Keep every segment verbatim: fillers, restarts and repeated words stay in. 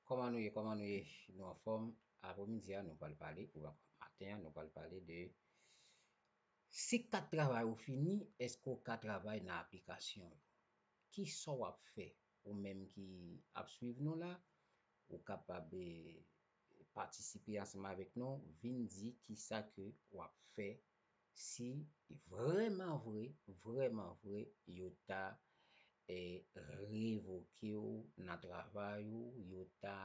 Kòman nou ye? Kòman nou ye? Nou anfòm? Apremidi a, nou pral pale, ou maten an, nou pral pale de si kat travay ou fini, èske w ka travay nan aplikasyon yo? Kisa w ap fè? Ou menm ki ap swiv nou la, ou kapab eh, patisipe ansanm avèk nou, vin di kisa ke w ap fè si vrèman vre, vrèman vre, yo ta eh, revoke w nan travay ou, yo ta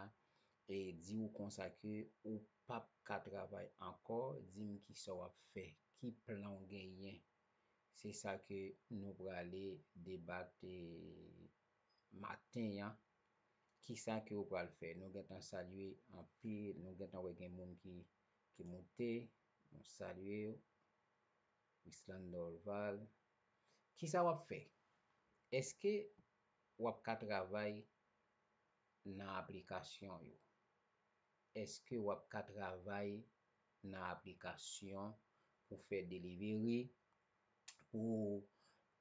eh, di w konsa ke ou p ap ka travay ankò, di m kisa w ap fè, ki plan w genyen. Se sa ke nou prale debat eh, maten an. Kisa ke w pral fè? Nou gentan salye anpil, nou gentan wè gen moun ki, ki moute. Nou salye w. Wislan Dorval. Kisa w ap fè? Èske w ap ka travay nan aplikasyon yo? Èske w ap ka travay nan aplikasyon pou fè delivery, pou,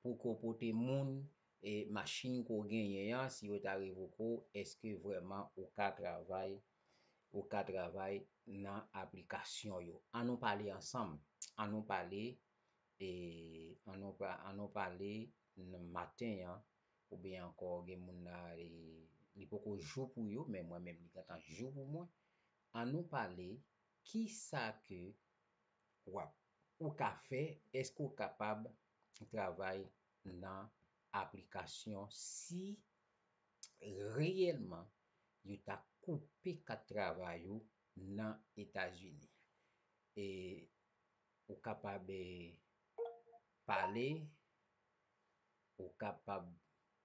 pou ke w pote moun e machin ke w genyen an, si yo ta revoke w, èske vrèman ou ka travay, ou ka travay nan aplikasyon yo? An nou pale ansanm. An nou pale e an nou pa, an nou pale nan maten an, oubyen ankò gen moun la e, li poko jou pou yo, men mwen menm li gentan jou pou mwen. An nou pale kisa ke w ap, ou ka fè, èske w kapab travay nan aplikasyon si reyèlman yo ta koupe kat travay ou nan Etazini? E ou kapab eh, pale, ou kapab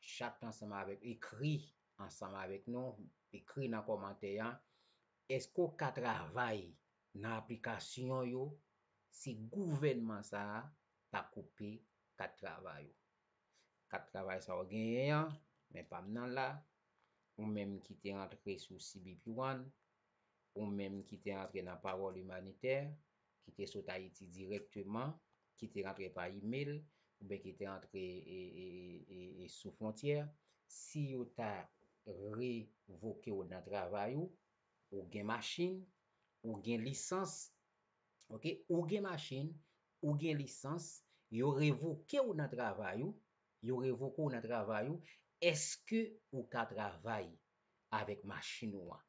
chat ansanm avèk, ekri ansanm avèk nou, ekri nan kòmantè a. Èske w ka travay nan aplikasyon yo si gouvènman sa a ta koupe kat travay ou? Kat travay sa w genyen an, men pa m nan la. Ou menm ki te rantre sou C B P One, ou menm ki te rantre nan Pawòl Imanitè, ki te sot Ayiti dirèkteman, ki te rantre pa imèl, oubyen ki te rantre e, e, e, e, e sou fwontyè, si yo ta revoke w nan travay ou, ou gen machin, ou gen lisans, oke, ou gen machin, ou gen lisans, yo revoke w nan travay ou, yo revoke w nan travay ou, èske ou ka travay avèk machin ou an?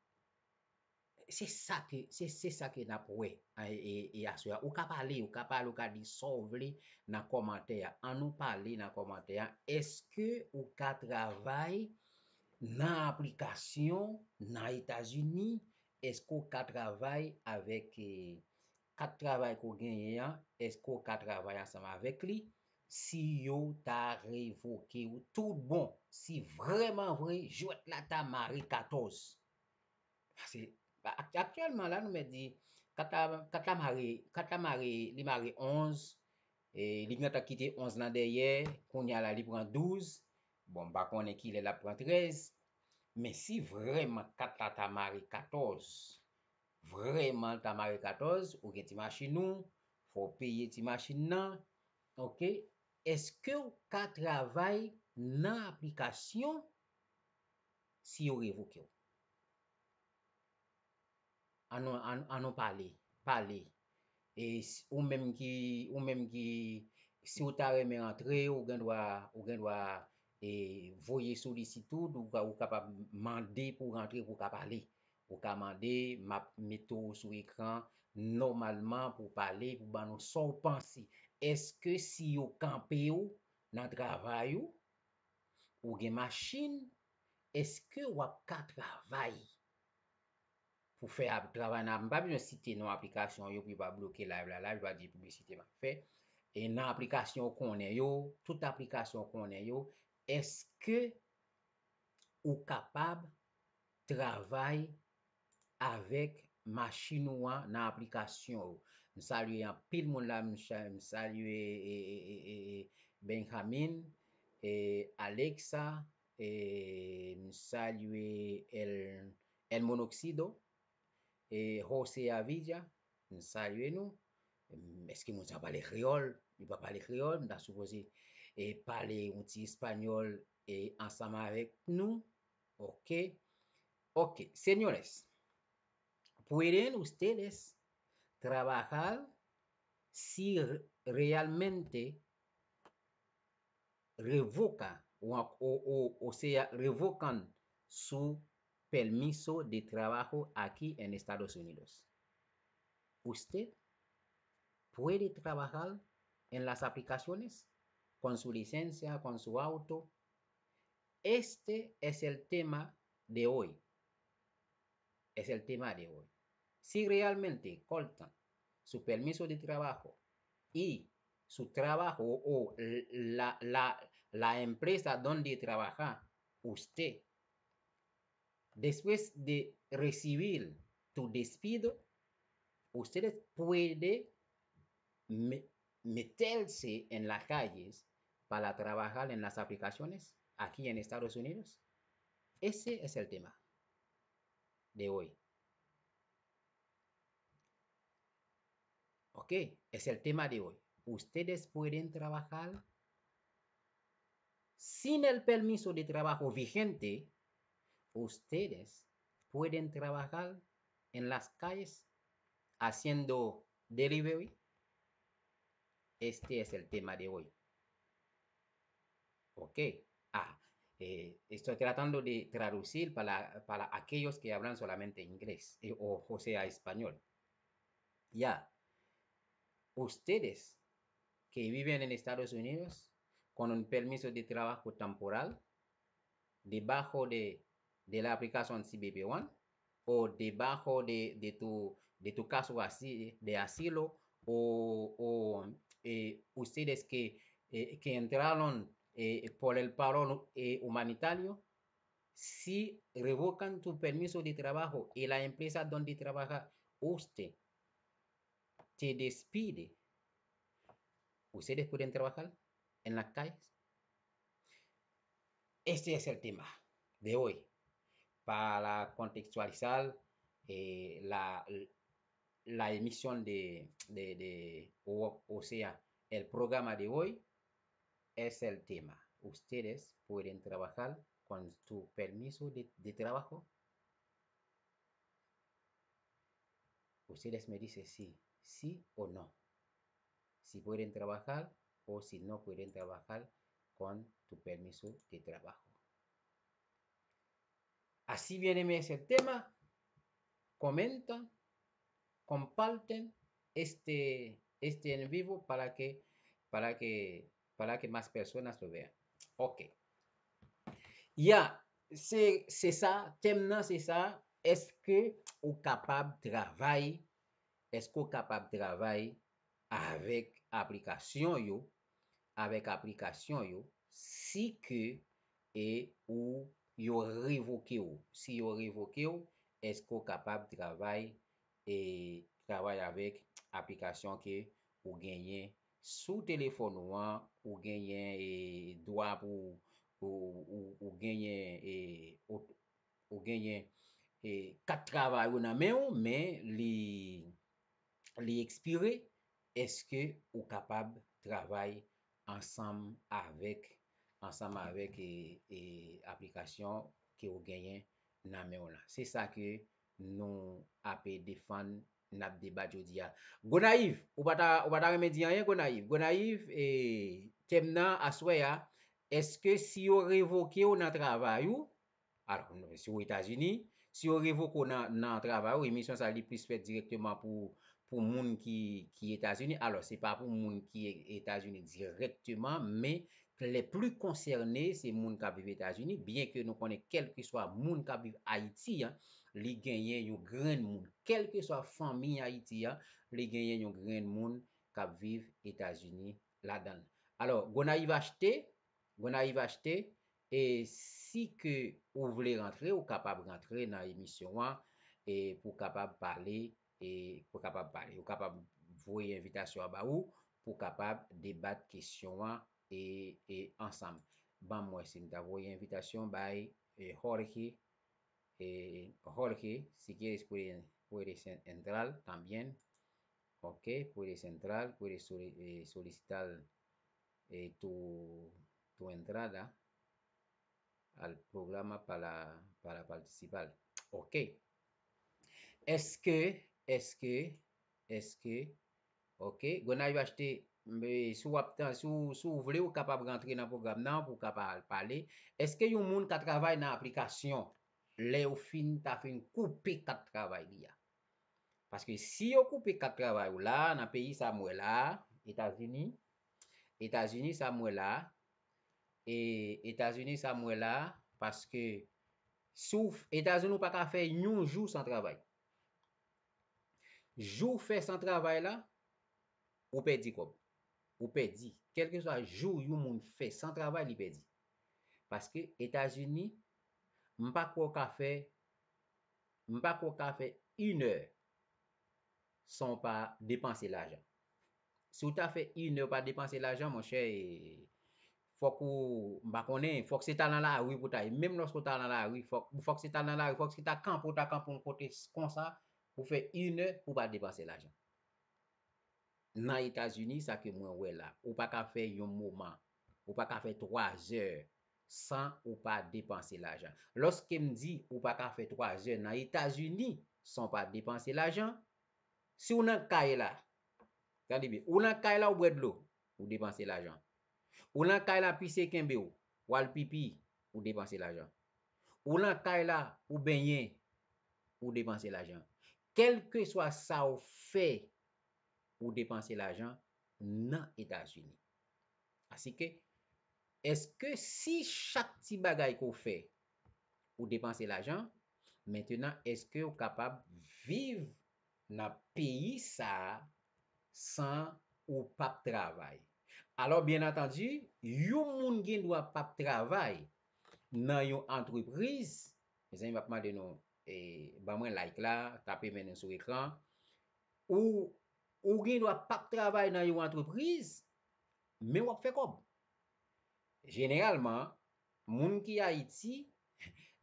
Se sa ke, se, se sa ke n ap wè e, e, e aswè a. Ou ka pale, ou ka pale, ou ka di sa w vle nan kòmantè a. An nou pale nan kòmantè a. Èske ou ka travay nan aplikasyon nan Etazini? Èske w ka travay avèk eh, kat travay ke w genyen an? Èske w ka travay ansanm avèk li? Si yo ta revoke w tout bon, si vrèman vre jwèt la ta mare katòz. Paske aktyèlman la nou mèt di kat la, kat la mare, kat la mare, li mare onz, e li gentan kite onz lan dèyè, kounye a la li pran douz. Bon, m pa konnen kilè l ap pran trèz, men si vrèman kat la ta mare katòz, vrèman l ta mare katòz, ou gen ti machin ou, fò w peye ti machin nan, oke? Èske w ka travay nan aplikasyon si yo revoke w? An nou, an, an nou pale, pale. E s- ou menm ki, ou menm ki, si w ta renmen rantre, ou gen dwa, ou gen dwa e, voye solisit ou, ou ka, ou kapab mande pou w rantre pou w ka pale. Ou ka mande, m ap mete w sou ekran nòmalman pou w pale, pou w ban nou sa w panse. Èske si yo kanpe w nan travay ou, ou gen machin, èske w ap ka travay pou fè ap- travay nan, m pa bezwen site non aplikasyon yo pou yo pa bloke live la, live la di piblisite m ap fè. E nan aplikasyon ou konnen yo, tout aplikasyon ou konnen yo, èske ou kapab travay avèk machin ou an nan aplikasyon ou? M salye anpil moun la, m cha- m salye e, e, e, e, e, Benjamin, e, Alexa, e, m salye El, El Monoxido, e, Jose Avilla, m salye nou. Èske moun sa pale kreyòl? Li pa pale kreyòl, m ta sipoze e, pale yon ti espanyòl e, ansanm avèk nou. Oke. Ok, señores, pueden ustedes trabajar si realmente revoca o, o, o, o sea, revocan su permiso de trabajo aquí en Estados Unidos. Usted puede trabajar en las aplicaciones con su licencia, con su auto. Este es el tema de hoy. Es el tema de hoy. Si realmente cortan su permiso de trabajo y su trabajo o la, la, la empresa donde trabaja usted, después de recibir tu despido, ustedes puede me- meterse en las calles para trabajar en las aplicaciones aquí en Estados Unidos. Ese es el tema de hoy. Ok, es el tema de hoy. Ustedes pueden trabajar sin el permiso de trabajo vigente. Ustedes pueden trabajar en las calles haciendo delivery. Este es el tema de hoy. Ok. Ah, eh, estoy tratando de traducir para, para aquellos que hablan solamente inglés, eh, o, o sea, español. Ya. Ustedes que viven en Estados Unidos con un permiso de trabajo temporal debajo de, de la aplicación C B P One o debajo de, de tu, de tu caso asi- de asilo o, o eh, ustedes que, eh, que entraron eh, por el parol eh, humanitario, si revocan tu permiso de trabajo y la empresa donde trabaja usted te despide, ustedes pueden trabajar en las calles. Este es el tema de hoy. Para contextualizar eh, la, la emisión de, de, de o, o sea, el programa de hoy es el tema. Ustedes pueden trabajar con su permiso de, de trabajo. Ustedes me dicen si, sí o no. Si pueden trabajar o si no pueden trabajar con tu permiso de trabajo. Así bien es el tema. Comentan, comparten este, este en vivo para que, para que, para que más personas lo vean. Ok. Ya, se, se sa, tèm nan se sa, èske ou kapab travay, èske ou kapab travay avèk aplikasyon yo, avèk aplikasyon yo, si ke e ou yo revoke w. Si yo revoke w, èske w kapab travay e travay avèk aplikasyon ke ou genyen sou telefòn ou an, ou genyen e dwa pou ou, ou, ou genyen e ou genyen e kat travay ou nan men w, men li li ekspire, èske ou kapab travay ansanm avèk ansanm avèk e, e aplikasyon ke ou genyen nan men w lan? Se sa ke nou ape defann, n ap debat jodi a. Gonayiv, ou pa ta, ou pa ta renmen di anyen, Gonayiv? Gonayiv, e, tèm nan aswè a, èske si yo revoke w nan travay ou, Alò, si w Etazini, si yo revoke w nan, nan travay ou, emisyon sa li plis fèt dirèkteman pou, pou moun ki, ki Etazini. Alò, se pa pou moun ki Etazini dirèkteman, men les plus concernés, se moun k ap viv Etazini, byen ke nou konnen kèlkeswa moun k ap viv Ayiti an, li genyen yon grenn moun. Kèlkeswa fanmi Ayiti an, li genyen yon grenn moun k ap viv Etazini ladan l. Alò, Gonayiv achte, Gonayiv achte, e si ke ou vle rantre, ou kapab rantre nan emisyon an, e pou kapab pale, e pou kapab pale. Ou kapab voye envitasyon an ba ou pou kapab debat kesyon an e, e ansanm. Ban m wè si m ta voye envitasyon bay e Jorge, e Jorge, si quieres puede, puedes en- entrar también. Ok, puedes entrar, puedes soli- e solicitar e tu, tu entrada al programa para, para participar. Ok. Èske, èske, èske, ok, Gonayiv achte, si w ap tan, si w, si w vle, ou kapab rantre nan pwogram nan pou w kapab pale. Èske yon moun ka travay nan aplikasyon lè yo fin, ta fin koupe kat travay li a? Paske si yo koupe kat travay ou la, nan peyi sa m wè la, Etazini, Etazini sa m wè la, e Etazini sa m wè la, paske si w, Etazini ou pa ka fè yon jou san travay. Jou w fè san travay la, ou pèdi kòb. Ou pèdi. Kèlkeswa jou yon moun fè san travay, li pèdi. Paske Etazini, m pa kwè w ka fè, m pa kwè w ka fè inè san w pa depanse lajan. Si w ta fè inè w pa depanse lajan, monchè, e, fòk ou, m pa konnen, fòk se ta nan lari pou ta ye. Menm lòske w ta nan lari, fòk, fòk se ta nan lari, fòk se ta kanpe, w ta kanpe yon kote s-, konsa, pou fè inè pou w pa depanse lajan. Nan Etazini, sa ke mwen wè la, ou pa ka fè yon moman, ou pa ka fè twa zè san ou pa depanse lajan. Lòske m di ou pa ka fè twa zè nan Etazini san w pa depanse lajan, si w nan kay la, tande byen, ou nan kay la, ou bwè dlo, ou depanse lajan. Ou nan kay la, pise kenbe w, w al pipi, ou depanse lajan. Ou nan kay la, ou benyen, ou depanse lajan. Kèlkeswa sa w fè, ou depanse lajan nan Etazini. Asike, èske si chak ti bagay ke w fè, ou depanse lajan, mentenan, èske w kapab viv nan peyi sa a san ou p ap travay? Alò, byen antandi, yon moun gen dwa p ap travay nan yon antrepriz, mezanmi, m ap mande nou, e, ban mwen like la, tape men nou sou ekran. Ou, ou gen dwa p ap travay nan yon antrepriz, men w ap fè kòb. Jeneralman, moun ki Ayiti,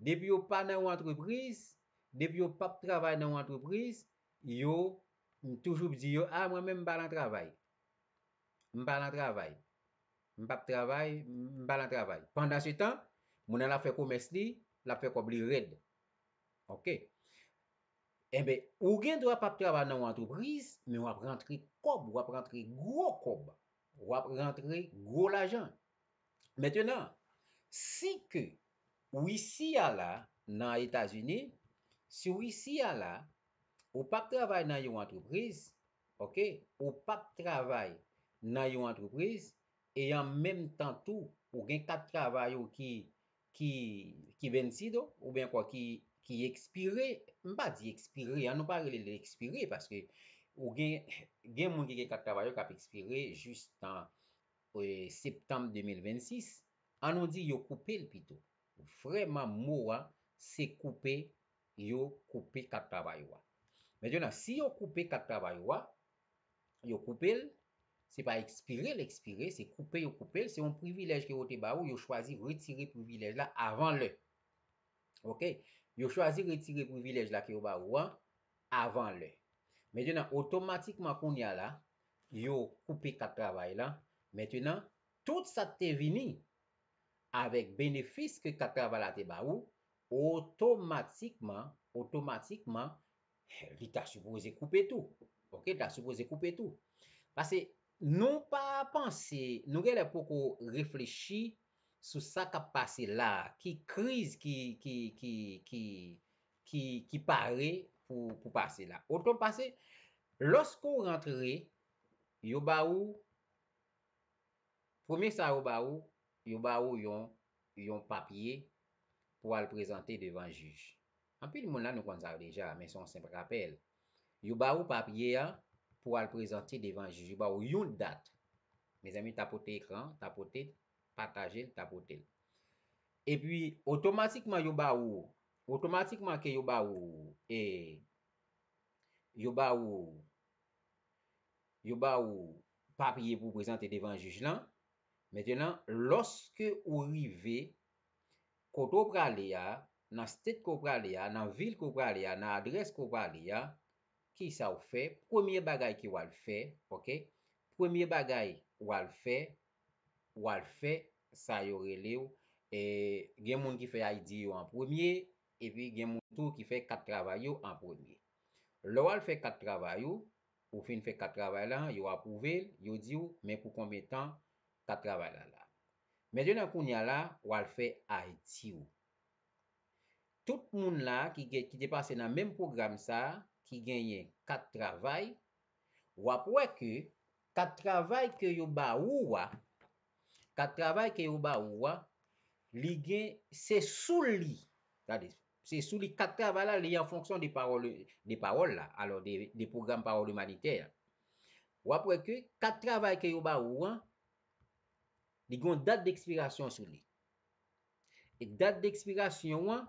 depi yo pa nan yon antrepriz, depi yo p ap travay nan yon antrepriz, yo, m toujou di yo, a, mwen menm m pa nan travay. M pa nan travay. M p ap travay, m pa nan travay. Pandansetan, moun nan l ap fè komès li, l ap fè kòb li rèd. Ok. Enben, ou gen dwa p ap travay nan yon antrepriz, men w ap rantre kòb, w ap rantre gwo kòb, w ap rantre gwo lajan. Mentenan, si ke w isi a la, nan Etazini, si w isi a la, ou p ap travay nan yon antrepriz, ok, ou p ap travay nan yon antrepriz, e an menm tan tou, ou gen kat travay ou ki, ki, ki vencido, oubyen kwa ki, ki ekspire, m pa di ekspire, an nou pa rele l ekspire, paske ou gen, gen moun ki gen kat travay yo k ap ekspire jis nan, e, septanm de mil vennsis, an nou di yo koupe l pito. Vrèman, mo a, se koupe, yo koupe kat travay ou a. Mentenan, si yo koupe kat travay ou a, yo koupe l, se pa ekspire l ekspire, se koupe yo koupe l, se yon privilèj ke yo te ba ou, yo chwazi retire privilèj la avan lè. Ok? Yo chwazi retire privilèj la ke yo ba ou an avan lè. Mentenan, otomatikman kounye a la, yo koupe kat travay la. Mentenan, tout sa k te vini avèk benefis ke kat travay la te ba ou, otomatikman, otomatikman, li ta sipoze koupe tou. Ok, li ta sipoze koupe tou. Paske nou pa panse, nou genlè poko reflechi sou sa k ap pase la, ki kriz ki, ki, ki, ki, ki, ki pare pou, pou pase la. Otan pase, lòske w rantre, yo ba ou, premye sa yo ba ou, yo ba ou yon, yon papye pou al prezante devan jij. Anpil moun la nou konn sa yo deja, men se yon senp rapèl. Yo ba ou papye a pou al prezante devan jij. Yo ba ou yon dat. Mezanmi, tapote ekran, tapote, pataje l, tapote l. Epi, otomatikman yo ba ou, otomatikman ke yo ba ou, e, yo ba ou, yo ba ou papye pou w prezante devan jij lan. Mentenan, lòske ou rive kote w prale a, nan state ke w prale a, nan vil ke w prale a, nan adrès ke w prale a, kisa w fè? Premye bagay ke w al fè, ok? Premye bagay w al fè, w al fè sa yo rele w, e, gen moun ki fè I D yo an premye, epi gen moun tou ki fè kat travay yo an premye. Lè w al fè kat travay ou, ou fin fè kat travay la, yo apwouve l, yo di w men pou konbyen tan kat travay la la. Mentnan kounye a la, w al fè I D ou. Tout moun la ki, gen- ki te pase nan menm pwogram sa a, ki genyen kat travay, w ap wè ke kat travay ke yo ba ou a, kat travay ke yo ba ou a, li gen, se sou li. Gade, se sou li kat travay la, li an fonksyon de pawòl, de pawòl la, alò de, de pwogram pawòl imanitè a. W ap wè ke kat travay ke yo ba ou an, li gen yon dat dekspirasyon sou li. E dat dekspirasyon an,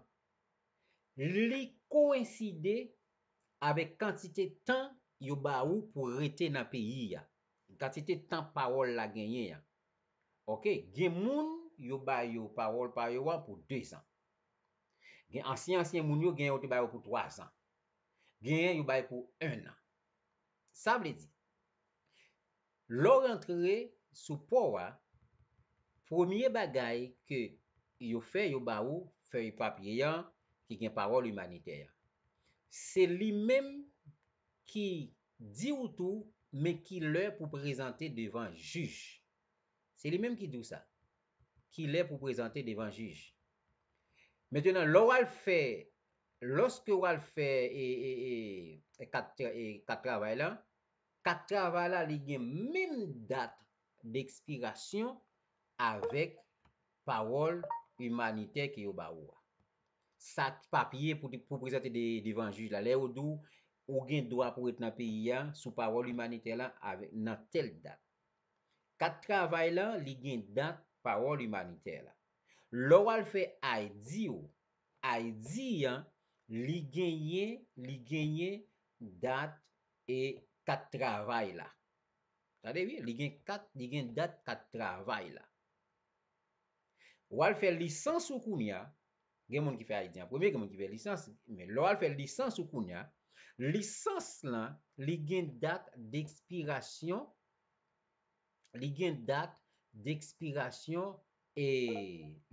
li koenside avèk kantite tan yo ba ou pou rete nan peyi a. Kantite tan pawòl la genyen an. Oke, gen moun yo ba yo pawòl pa yo an pou de zan. Gen ansyen ansyen moun yo, gen yo te ba yo pou twa zan. Genyen yo ba yo pou en an. Sa vle di, lè w rantre sou pò a, premye bagay ke yo fè, yo ba ou fèy papye an ki gen pawòl imanitè a. Se li menm ki di w tou men ki lè pou prezante devan jij. Se li menm ki di w sa. Ki lè pou prezante devan jij. Mentnan, lè w al fè, lòske w al fè e, e, e, e kat, e kat travay la, kat travay la, li gen menm dat dekspirasyon avèk pawòl imanitè ke yo ba ou a. Sa ki papye pou, pou prezante de, devan jij la. Lè yo di w, ou gen dwa pou ret nan peyi a sou pawòl imanitè la avèk, nan tèl dat. Kat travay la, li gen dat pawòl imanitè la. Lè w al fè I D ou, I D an, li genyen, li genyen dat e kat travay la. Tande byen, li gen kat, li gen dat kat travay la. W al fè lisans ou kounye a, gen moun ki fè I D an premye, gen moun ki fè lisans, men lè w al fè lisans ou kounye a, lisans lan, li gen dat dekspirasyon, li gen dat dekspirasyon, e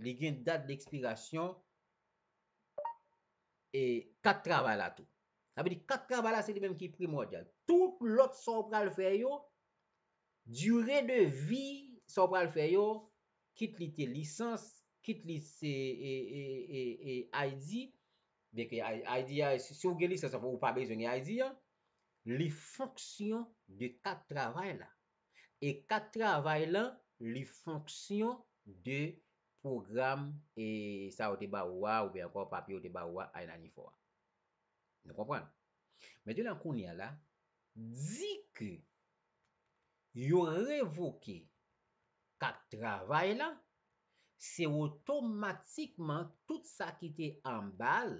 li gen dat dekspirasyon e kat travay la tou. Sa vle di kat travay la se li menm ki primòdyal. Tout lòt sa w pral fè yo, dire de vi sa w pral fè yo, kit li te lisans, kit li se e, e, e, e I D, byenke I D a, si, si w gen lisans, ou pa bezwen gen I D an, li fonksyon de kat travay la. E kat travay lan, li fonksyon de pwogram e sa yo te ba ou a, oubyen ankò papye yo te ba ou a, I ninety-four a. Nou konprann? Mentnan, kounye a la, di ke yo revoke kat travay la, se otomatikman tout sa ki te anba l,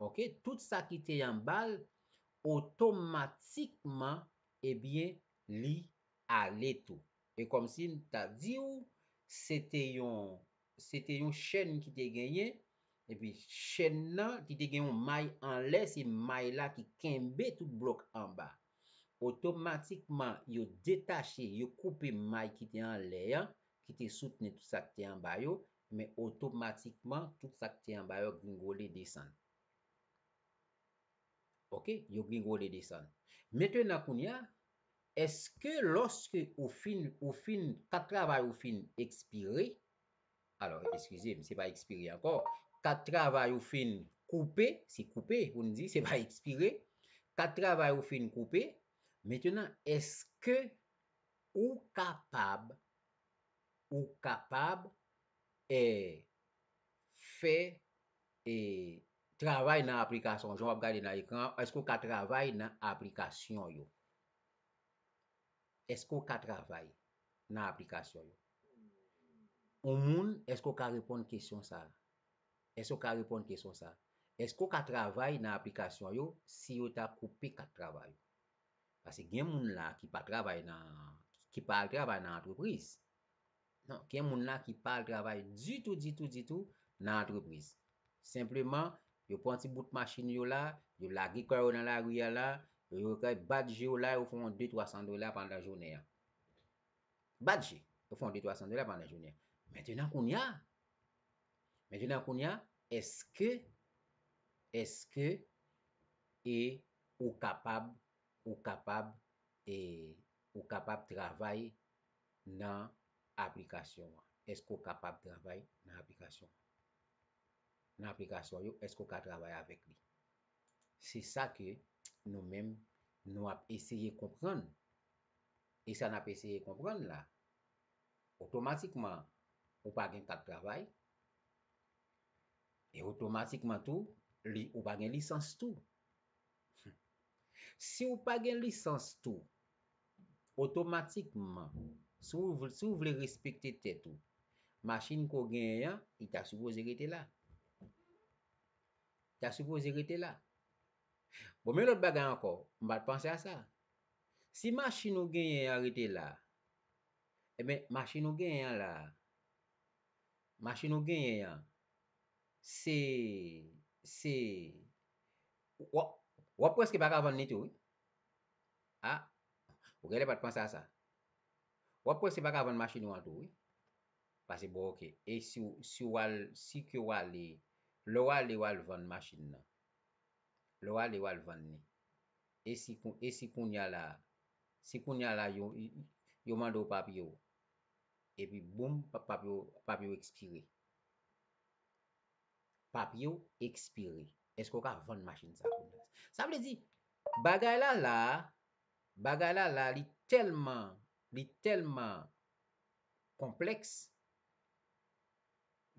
oke, tout sa ki te anba l, otomatikman, ebyen, li ale tou. E kòmsi m ta di w, se te yon, se te yon chèn ki te genyen, epi chèn nan ki te gen yon may anlè, se may la ki kenbe tout blòk anba. Otomatikman, yo detache, yo koupe may ki te anlè an, ki te soutni tout sa k te anba yo, men otomatikman, tout sa k te anba yo gringole desann. Oke, yo gringole desann. Mentnan, kounye a, èske lòske ou fin, ou fin, kat travay ou fin ekspire, alò, eskize m, se pa ekspire ankò, kat travay ou fin koupe, se koupe, pou n di, se pa ekspire, kat travay ou fin koupe, mentnan, èske ou kapab, ou kapab, e, fè, e, travay nan aplikasyon, jan w ap gade nan ekran, èske w ka travay nan aplikasyon yo? Èske w ka travay nan aplikasyon yo? Yon moun, èske w ka reponn kesyon sa a? Èske w ka reponn kesyon sa a? Èske w ka travay nan aplikasyon yo si yo ta koupe kat travay ou? Paske gen moun la ki pa travay nan, ki pa al travay nan antrepriz. Non, gen moun la ki pa al travay ditou, ditou, ditou nan antrepriz. Senpleman, yo pran ti bout machin yo la, yo lage kò yo nan lari a la, yo kay bat je yo la, yo fè yon de, twa san dola pandan jounen an. Bat je, yo fè yon de, twa san dola pandan jounen an. Mentnan kounye a, mentnan kounye a, èske Èske e ou kapab, ou kapab, e ou kapab travay nan aplikasyon an? Èske ou kapab travay nan aplikasyon an? Nan aplikasyon yo, èske ou ka travay avèk li? Se sa ke nou menm, nou ap eseye konprann. E sa n ap eseye konprann la, otomatikman, ou pa gen kat travay, e otomatikman tou, li, ou pa gen lisans tou. Si w pa gen lisans tou, otomatikman, si w, si w vle respekte tèt ou, machin ke w genyen an, li ta sipoze rete la. Li ta sipoze rete la. Bon, men lòt bagay ankò, m pa t panse a sa. Si machin ou genyen an rete la, ebyen, machin ou genyen an la, machin ou genyen an, se, se, w ap, w ap prèske pa ka vann li tou, wi. A, ou genlè pa t panse a sa. W ap prèske pa ka vann machin ou an tou, wi. Pase, bon, oke. E si w, si w al, si ke w ale, lè w ale, w al vann machin nan. Lè w ale, w al vann li. E si kou-, e si kounye a la, si kounye a la, yo, yo mande w papye w. Epi, boum, pa-, papye w, papye w ekspire. Papye w ekspire. Èske w ka vann machin sa kounye a? Sa vle di, bagay la la, bagay la la, li tèlman, li tèlman konplèks,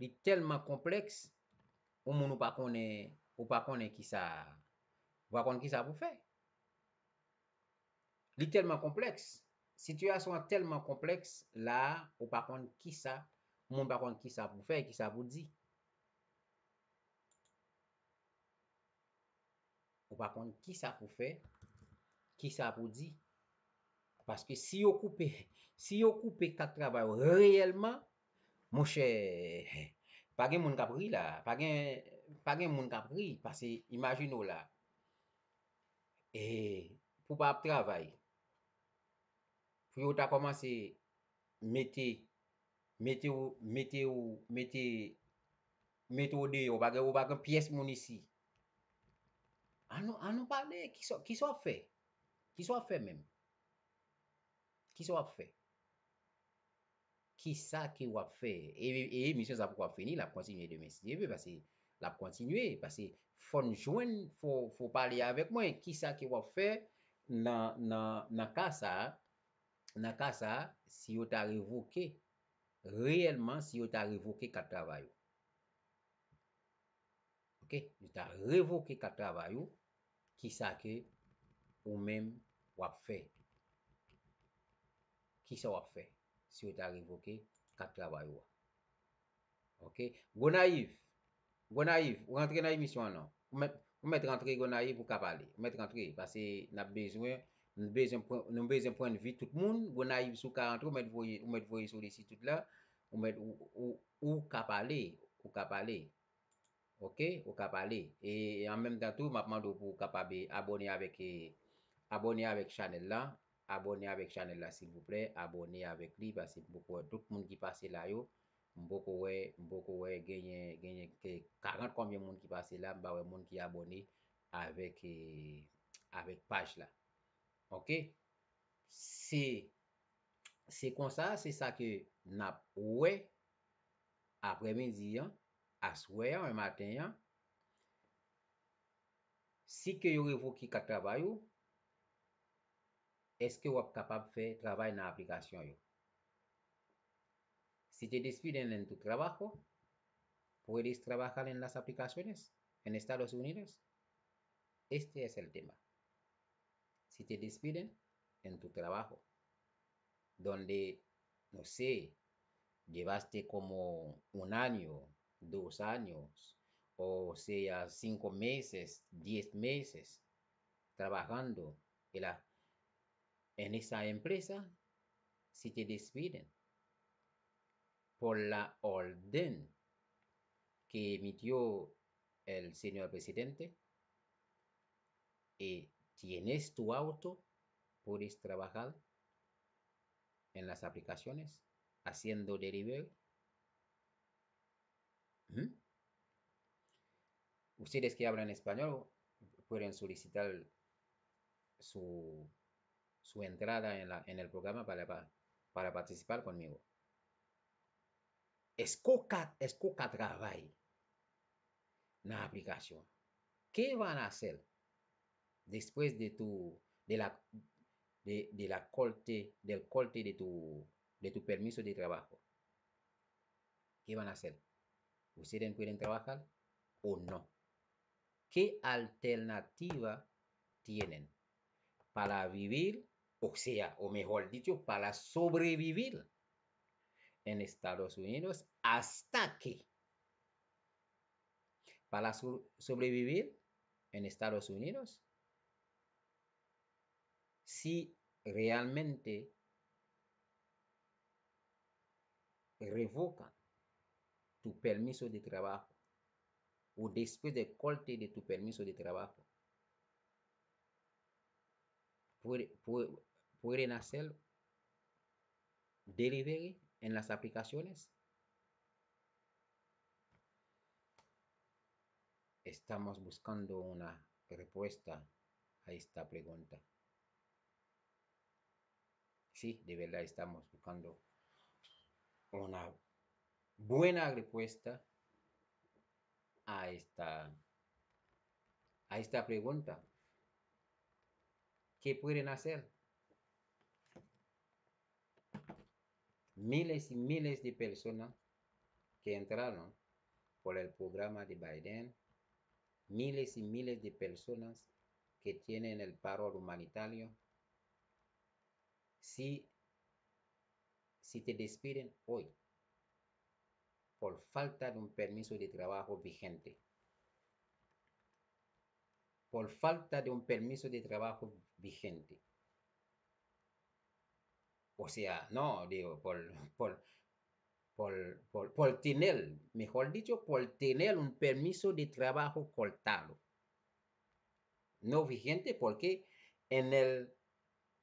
li tèlman konplèks, yon moun ou pa konnen, ou pa konnen kisa, ou pa konn kisa pou fè. Li tèlman konplèks. Sitiyasyon an tèlman konplèks, la a, ou pa konn kisa, moun pa konn kisa pou fè, kisa pou di. Ou pa konn kisa pou fè, kisa pou di. Paske si yo koupe, si yo koupe kat travay ou reyèlman, monchè, pa gen moun k ap ri la, pa gen, pa gen moun k ap ri, paske imajine w la, e, pou pa ap travay, pou yo ta kòmanse mete, mete w, mete w, mete, mete w deyò, ou pa gen, ou pa gen pyès moun isi. Ann nou, ann nou pale, kisa, kisa w ap fè? Kisa w ap fè menm? Kisa w ap fè? Kisa ke w ap fè? E, e emisyon sa poko ap fini, l ap kontinye demen si Dye vle, paske l ap kontinye, paske fò n jwenn, fò, fò w pale avèk mwen, kisa ke w ap fè nan, nan, nan ka sa a, nan ka sa a, si yo ta revoke, reyèlman, si yo ta revoke kat travay ou. Oke? Yo ta revoke kat travay ou, kisa ke ou menm w ap fè? Kisa w ap fè si yo ta revoke kat travay ou a? Oke? Gonayiv, Gonayiv, ou rantre nan emisyon an non. Ou mèt, ou mèt rantre Gonayiv, ou ka pale. Ou mèt rantre, paske n ap bezwen, nou bezwen pran, nou bezwen pwennvi tout moun. Gonayiv, si w ka rantre, ou mèt voye, ou mèt voye sou li si tout la. Ou mèt, ou, ou, ou ka pale, ou ka pale. Oke, ou ka pale. E an menm tan tou, m ap mande w pou w kapab abòne avèk, e, abòne avèk chanèl la. Abòne avèk chanèl la, silvouplè. Abòne avèk li, paske m poko wè tout moun ki pase la yo. M poko wè, m poko wè genyen, genyen ke karant konbyen moun ki pase la, m pa wè moun ki abòne avèk, e, avèk paj la. Oke? Se, se konsa, se sa ke n ap wè aprèmidi an, aswè an, maten an. Si ke yo revoke kat travay ou, èske w ap kapab fè travay nan aplikasyon yo? Si te despiden en tu trabajo, puedes trabajar en las aplicaciones en Estados Unidos? Este es el tema. Si te despiden en tu trabajo, donde, no sé, llevaste como un año, dos años, o sea, cinco meses, diez meses trabajando en la, en esa empresa, si te despiden por la orden que emitió el señor presidente, y tienes tu auto, puedes trabajar en las aplicaciones, haciendo delivery. Hmm? Ustedes que hablan español pueden solicitar su, su entrada en la, en el programa para, pa- para participar conmigo. Èske w ka, èske w ka travay nan aplikasyon? ¿Qué van a hacer después de tu, de la, de, de la corte, del corte de tu, de tu permiso de trabajo? ¿Qué van a hacer? ¿Ustedes pueden trabajar o no? ¿Qué alternativa tienen para vivir, o sea, o mejor dicho, para sobrevivir en Estados Unidos hasta que, para so- sobrevivir en Estados Unidos, si realmente revocan tu permiso de trabajo o después de corte de tu permiso de trabajo, puede, puede, pueden hacer delivery en las aplicaciones? Estamos buscando una respuesta a esta pregunta. Sí, de verdad estamos buscando una buena respuesta a esta, a esta pregunta. ¿Qué pueden hacer? Miles y miles de personas que entraron por el programa de Biden, miles y miles de personas que tienen el paro humanitario, si, si te despiden hoy por falta de un permiso de trabajo vigente, por falta de un permiso de trabajo vigente. O sea, no, digo, por, por, por, por, por tener, mejor dicho, por tener un permiso de trabajo cortado. No vigente, porque en el,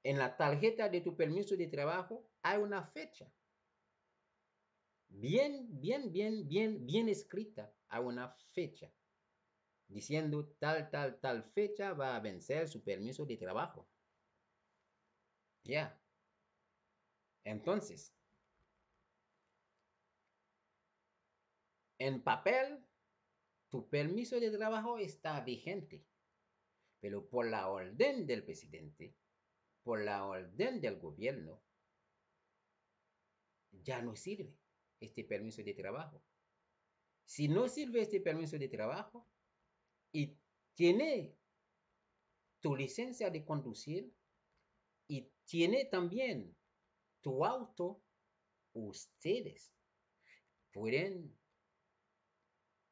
en la tarjeta de tu permiso de trabajo hay una fecha bien, bien, bien, bien, bien escrita a una fecha, diciendo tal, tal, tal fecha va a vencer su permiso de trabajo. Ya. Entonces, en papel, tu permiso de trabajo está vigente, pero por la orden del presidente, por la orden del gobierno, ya no sirve este permiso de trabajo. Si no sirve este permiso de trabajo y tiene tu licencia de conducir y tiene también tu auto, ustedes pueden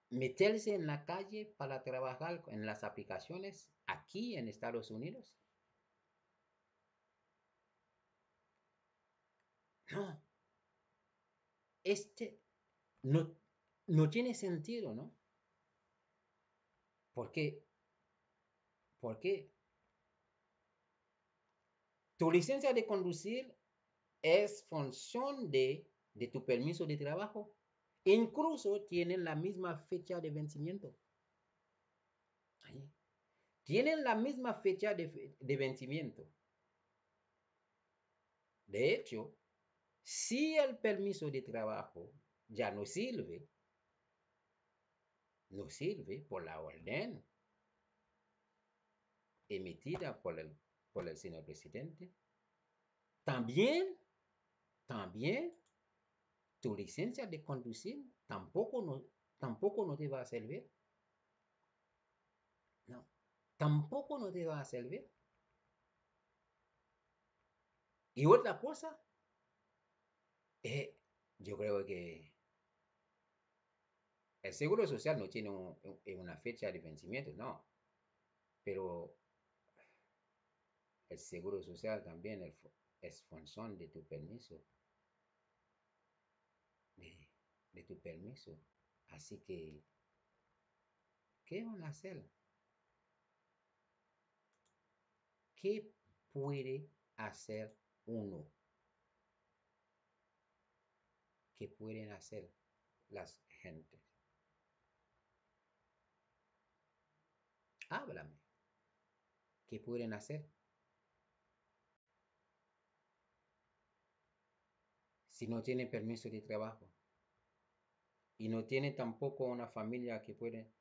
meterse en la calle para trabajar en las aplicaciones aquí en Estados Unidos. No. Este no, no tiene sentido, ¿no? Porque, porque tu licencia de conducir es función de, de tu permiso de trabajo. Incluso tienen la misma fecha de vencimiento. Ahí. Tienen la misma fecha de, de vencimiento. De hecho, si el permiso de trabajo ya no sirve, no sirve por la orden emitida por el, por el señor presidente, también, también tu licencia de conducir tampoco no, tampoco no te va a servir. No, tampoco no te va a servir. Y otra cosa, eh, yo creo que el seguro social no tiene un- un- una fecha de vencimiento, no. Pero el seguro social también el fu- es función de tu permiso. De, de tu permiso. Así que, ¿qué van a hacer? ¿Qué puede hacer uno? ¿Qué pueden hacer las gentes? háblame. ¿Qué pueden hacer? Si no tienen permiso de trabajo y no tienen tampoco una familia que puede,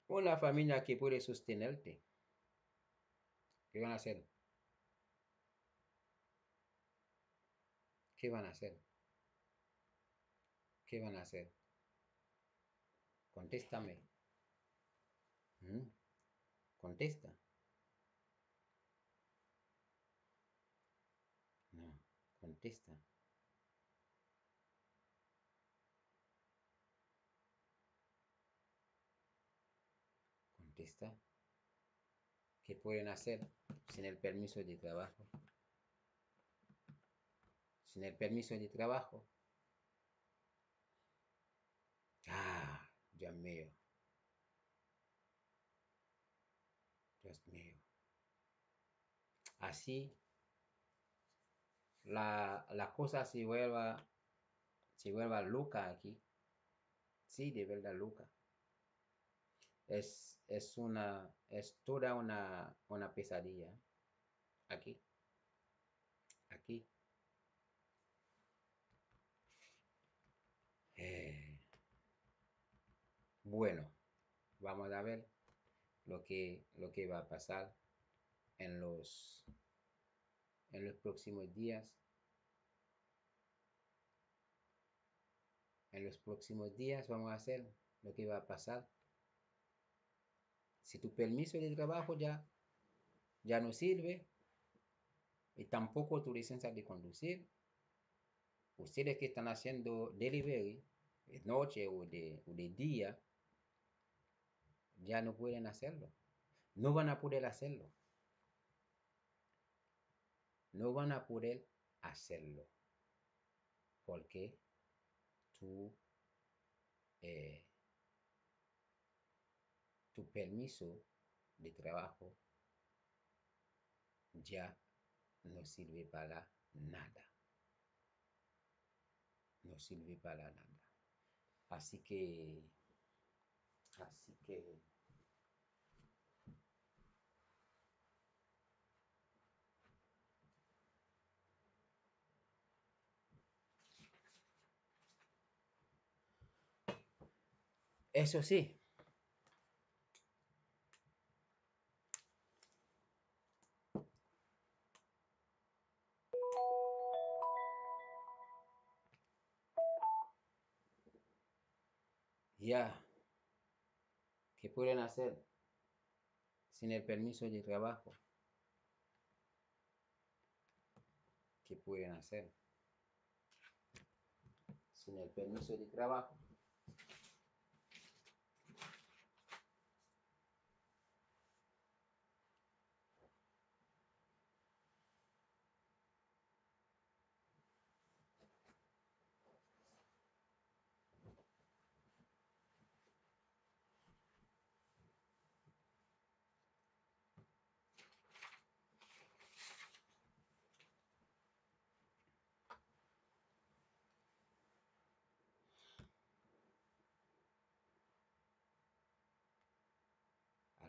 una familia que puede sostenerte, ¿qué van a hacer? ¿Qué van a hacer? ¿Qué van a hacer? Contéstame. ¿Mm? Contesta. No, contesta. Contesta. ¿Qué pueden hacer sin el permiso de trabajo? Sin el permiso de trabajo. Ah, Dios mío. Dios mío. Así, la, la cosa se vuelva, se vuelva loca aquí. Sí, de verdad loca. Es, es una, es toda una, una pesadilla. Aquí. Aquí. Eh, bueno, vamos a ver lo que, lo que va a pasar en los, en los próximos días. En los próximos días vamos a hacer lo que va a pasar. Si tu permiso de trabajo ya, ya no sirve, y tampoco tu licencia de conducir, ustedes que están haciendo delivery de noche o de, o de día, ya no pueden hacerlo. No van a poder hacerlo. No van a poder hacerlo. Porque tu, eh, tu permiso de trabajo ya no sirve para nada. No sirve para nada. Así que, así que, eso sí. Ya. ¿Qué pueden hacer sin el permiso de trabajo? ¿Qué pueden hacer sin el permiso de trabajo?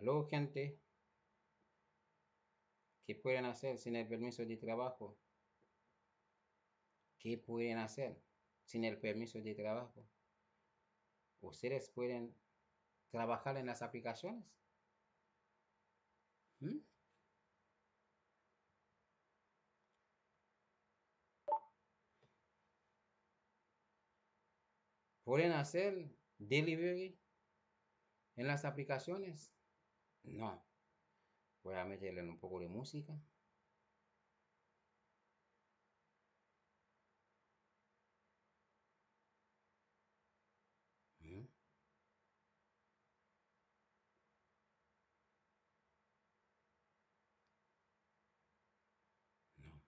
Aló, gente. ¿Qué pueden hacer sin el permiso de trabajo? ¿Qué pueden hacer sin el permiso de trabajo? ¿Ustedes pueden trabajar en las aplicaciones? ¿Mm? ¿Pueden hacer delivery en las aplicaciones? No. Voy a meterle un poco de música. ¿Mm? No.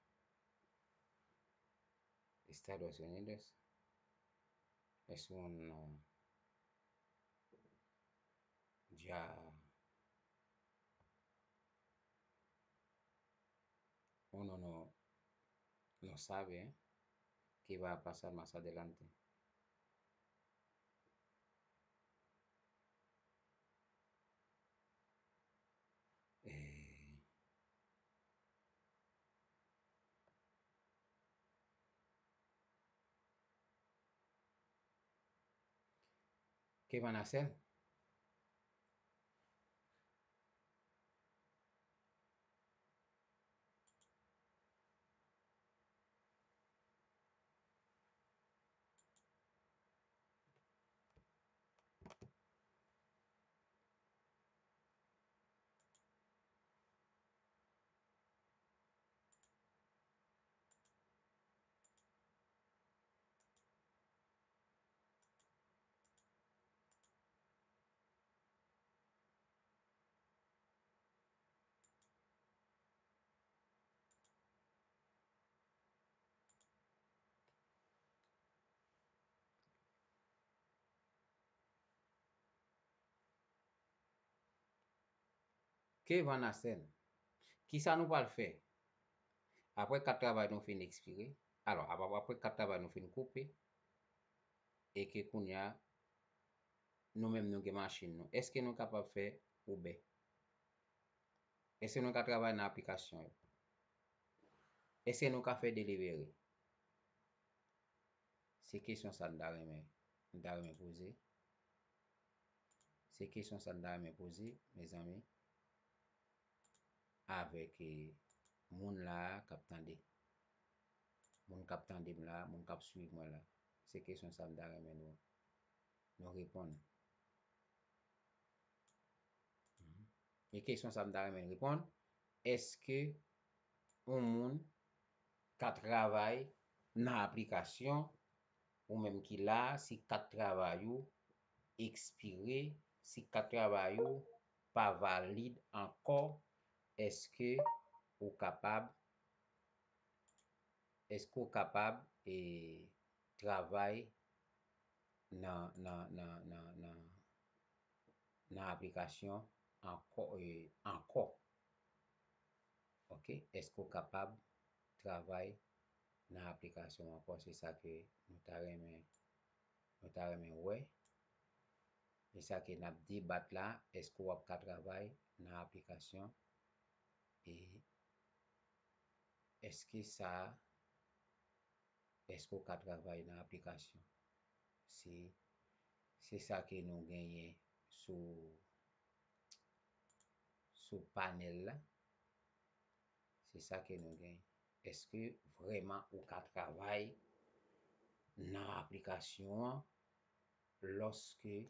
Estados Unidos es un, uh, ya uno no, no sabe qué va a pasar más adelante. Kevin Hassel. Kevin Hassel, kisa nou pral fè? Apre kat travay nou fin ekspire, alò, ap-, ap-, apre kat travay nou fin koupe, e ke kounye a, nou menm nou gen machin nou, èske nou kapab fè Uber? Èske nou ka travay nan aplikasyon yo? Èske nou ka fè delivery? Se kesyon sa m ta renmen, m ta renmen poze. Se kesyon sa m ta renmen poze, mezanmi, avèk, eh, moun la a k ap tande. Moun k ap tande m la, moun k ap swiv mwen la. Se kesyon sa m ta renmen nou, nou reponn. Mhm. E kesyon sa m ta renmen reponn, èske yon moun ka travay nan aplikasyon, ou menm ki la, si kat travay ou ekspire, si kat travay ou pa valid ankò, èske ou kapab, èske ou kapab, e, travay nan, nan, nan, nan, nan, nan aplikasyon ankò, e, ankò? Oke, èske w kapab travay nan aplikasyon ankò? Se sa ke nou ta renmen, nou ta renmen wè. E sa ke n ap debat la, èske w ap ka travay nan aplikasyon? E èske sa, èske w ka travay nan aplikasyon? Se, se sa ke nou genyen sou, sou panèl la. Se sa ke nou genyen. Èske vrèman ou ka travay nan aplikasyon an lòske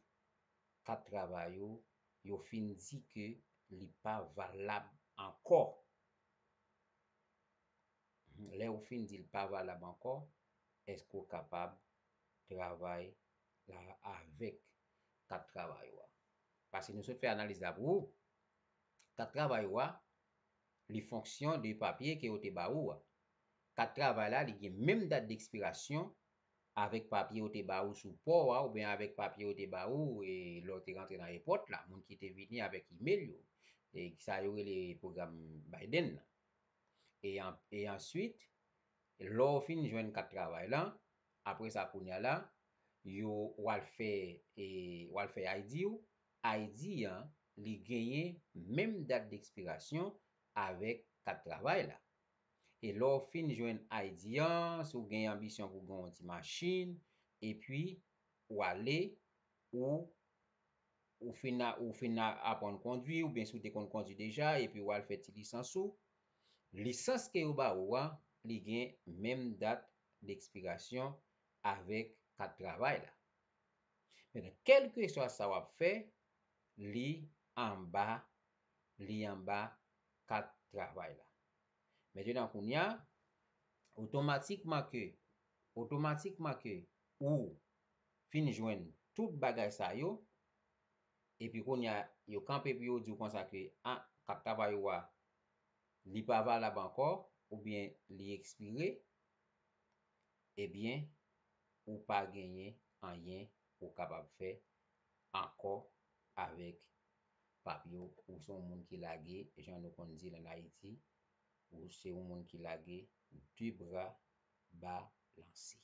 kat travay ou, yo fin di ke li pa valab ankò? Lè ou fin di l pa valab ankò, èske w kapab travay la avèk kat travay ou a? Paske nou sot fè analiz la pou ou. Kat travay ou a, li fonksyon de papye ke yo te ba ou a. Kat travay la, li gen menm dat dekspirasyon avèk papye yo te ba ou sou pò a, oubyen avèk papye yo te ba ou, e, lè w te rantre nan èpòt la, moun ki te vini avèk imèl yo, e, sa yo rele pwogram Biden nan. E an-, e answit, lè w fin jwenn kat travay lan, apre sa, kounye a la, yo, w al fè, e, w al fè I D ou, I D an, li genyen menm dat dekspirasyon avèk kat travay la. E lè w fin jwenn I D an, si w gen anbisyon pou w gen yon ti machin, epi w ale, ou, ou fin a-, ou fin a-, aprann kondwi, oubyen si w te konn kondwi deja, epi w al fè ti lisans ou, lisans ke yo ba ou a, li gen menm dat dekspirasyon avèk kat travay la. Mentnan, kèlkeswa sa w ap fè, li anba, li anba kat travay la. Mentnan, kounye a, otomatikman ke, otomatikman ke ou fin jwenn tout bagay sa yo, epi kounye a, yo kanpe pou yo di w konsa ke, a, kat travay ou a, li pa valab ankò, oubyen li ekspire, ebyen, ou pa genyen anyen ou kapab fè ankò avèk papye w. Ou se yon moun ki lage, jan nou konn di l ann Ayiti, ou se yon moun ki lage de bra balanse.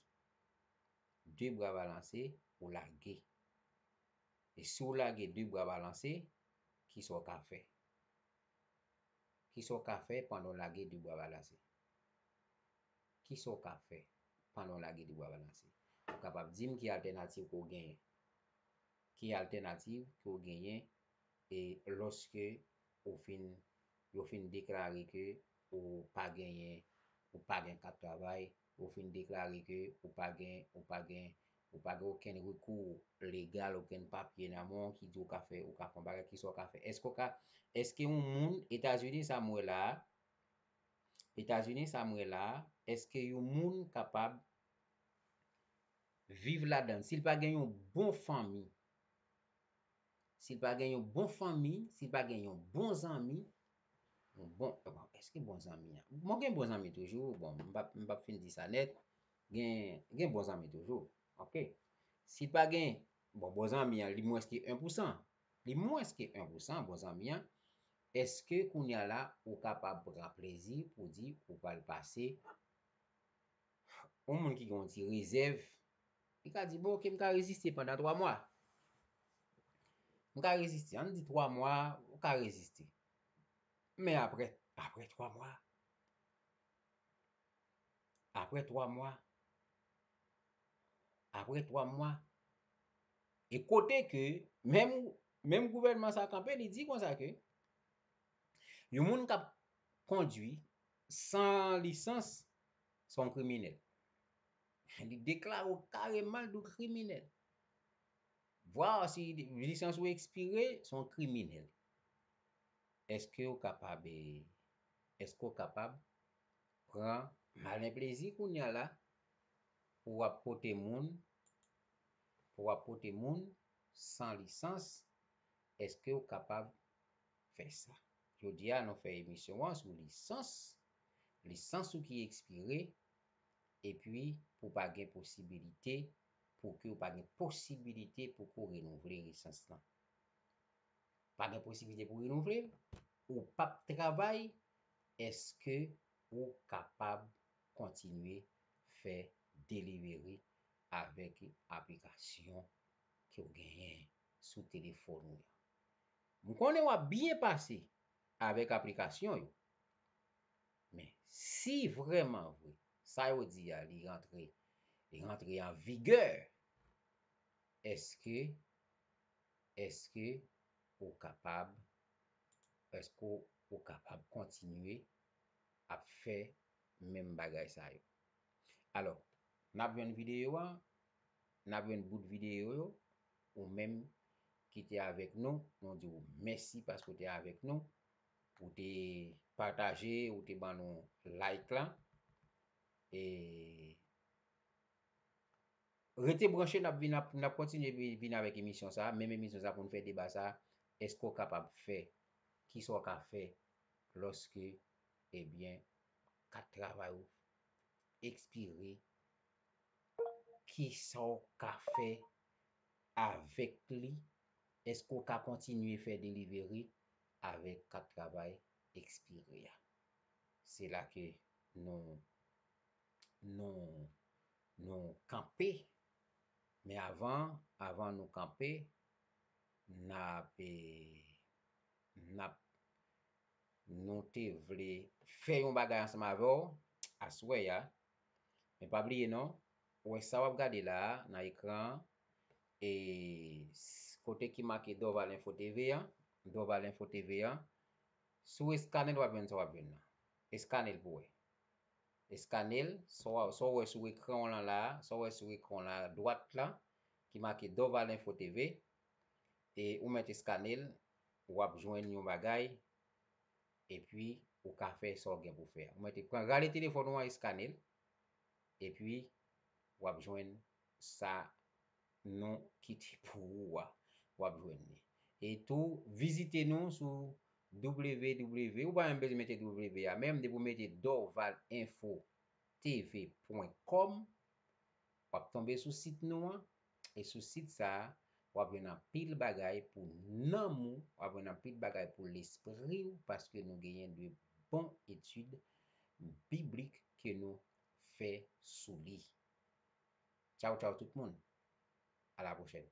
De bra balanse, ou lage. E si w lage de bra balanse, kisa w ka fè? Kisa w ka fè pandan w lage de bra balanse? Kisa w ka fè pandan w lage de bra balanse? Ou kapab di m ki altènativ ke w genyen? e altènativ ke w genyen e lòske ou fin, yo fin deklare ke ou pa genyen, ou pa gen kat travay, ou fin deklare ke ou pa gen, ou pa gen, ou pa gen okenn rekou legal, okenn papye nan men w ki di w ka fè, ou ka fè yon bagay, kisa w ka fè? Èske w ka, èske yon moun, Etazini sa m wè la a, Etazini sa m wè la a, èske yon moun kapab viv ladan l? Si l pa gen yon bon fanmi, si l pa gen yon bon fanmi, si l pa gen yon bon zanmi, yon bon, bon, èske bon zanmi an? Bon, gen bon zanmi toujou, bon, m p ap, m p ap fin di sa nèt, gen, gen bon zanmi toujou, oke? Si l pa gen, bon, bon zanmi an, li mwens ke en pou san, li mwens ke en pou san, bon zanmi an, èske kounye a la, ou kapab pran plezi pou di ou pral pase yon moun ki gen yon ti rezèv, li ka di, bon, oke, m ka reziste pandan twa mwa. M ka reziste, ann di twa mwa, ou ka reziste. Men apre, apre twa mwa, apre twa mwa, apre twa mwa, e kote ke menm, menm gouvènman sa kanpe, li di konsa ke yon moun k ap kondwi san lisans, se yon kriminèl. Li deklare w kareman l di w kriminèl. Vwa si lisans ou ekspire, se yon kriminèl. Èske w kapab, èske w kapab pran malen plezi kounye a la pou w ap pote moun, pou w ap pote moun san lisans? Èske w kapab fè sa? Jodi a, nou fè emisyon an sou lisans, lisans ou ki ekspire, epi pou pa gen posibilite, pou ke w pa gen posibilite pou ke w renouvle lisans lan. Pa gen posibilite pou renouvle l, ou p ap travay, èske ou kapab kontinye fè delivery avèk aplikasyon ke w genyen sou telefòn ou an? M konnen w ap byen pase avèk aplikasyon yo. Men, si vrèman vre, sa yo di a, li rantre, li rantre an vigè, èske, èske ou kapab, èske ou, ou kapab kontinye ap fè menm bagay sa yo? Alò, n ap jwenn videyo a, n ap jwenn bout videyo yo, ou menm ki te avèk nou, nou di w mèsi paske w te avèk nou, ou te pataje, ou te ban nou like la, e rete branche, n ap vin, n ap, n ap kontinye vi-, vin avèk emisyon sa, menm emisyon sa pou n fè deba sa, èske w kapab fè, kisa w ka fè lòske, ebyen, kat travay ou ekspire, kisa w ka fè avèk li? Èske w ka kontinye fè delivery avèk kat travay ekspire a? Se la ke nou, nou, nou kanpe. Men avan, avan nou kanpe, n ap, eh, n ap, nou te vle fè yon bagay ansanm avè w aswè a. Men pa bliye non, ou wè sa w ap gade la a nan ekran an, e s-, kote ki make Dorval Info T V an, Dorval Info T V an, si w eskane l, w ap jwenn sa w ap jwenn nan. Eskane l pou w wè. Eskane l, sa w, sa w wè sou ekran w lan la a, sa w wè sou ekran w lan a, dwat la, ki make Dorval Info T V, e ou mèt eskane l, w ap jwenn yon bagay, epi ou ka fè sa w gen pou fè a. Ou mèt pran, rale telefòn ou an, eskane l, epi w ap jwenn sa nou kite pou ou a, w ap jwenn li. E tou, vizite nou sou W W W, ou pa menm bezwen mete W W W a, menm depi w mete Dorval Info T V pwen kòm, w ap tonbe sou sit nou an, e sou sit sa a, w ap jwenn anpil bagay pou nanm ou, w ap jwenn anpil bagay pou lespri w, paske nou genyen de bon etid biblik ke nou fè sou li. Tchaw, tchaw tout moun. À la prochaine.